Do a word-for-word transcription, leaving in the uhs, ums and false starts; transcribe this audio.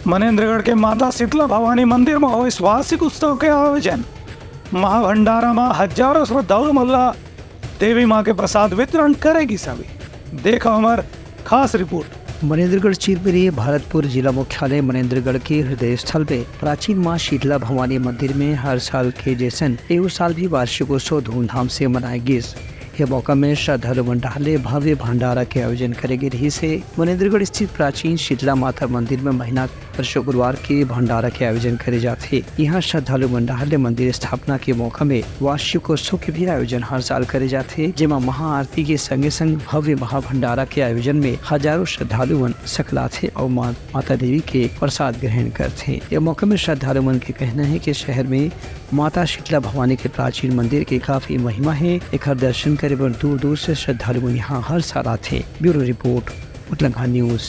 मनेन्द्रगढ़ के माता शीतला भवानी मंदिर म होइस वार्षिक उत्सव के आयोजन। महाभंडारा म हजारों श्रद्धालु मन ल देवी मां के प्रसाद वितरण करे गिस हवे। देखो हमर खास रिपोर्ट। मनेन्द्रगढ़ चीर प्रिय भरतपुर जिला मुख्यालय मनेन्द्रगढ़ के हृदय स्थल पे प्राचीन मां शीतला भवानी मंदिर में हर साल के जैसन एहू साल भी वार्षिक उत्सव धूमधाम से मनाए गिस। ये मौका में श्रद्धालु मन डहार ले भव्य भंडारा के आयोजन करे गे रहिस हे। मनेन्द्रगढ़ स्थित प्राचीन शीतला माता मंदिर में महीना हर शुक्रवार के भंडारा के आयोजन करे जाथे। यहाँ श्रद्धालु मन डहार ले मंदिर स्थापना के मौका में वार्षिकोत्सव के भी आयोजन हर साल करे जाथे, जेमा महाआरती के संगे संग भव्य महाभंडारा के आयोजन में हजारों श्रद्धालु मन सकलाथे अउ मां, माता देवी के प्रसाद ग्रहण करथे। ये मौका में श्रद्धालु मन के कहना है कि शहर में माता शीतला भवानी के प्राचीन मंदिर के काफी महिमा है। एखर दर्शन करे बर दूर दूर से श्रद्धालु मन यहाँ हर साल आथे। ब्यूरो रिपोर्ट, उतलंघा न्यूज।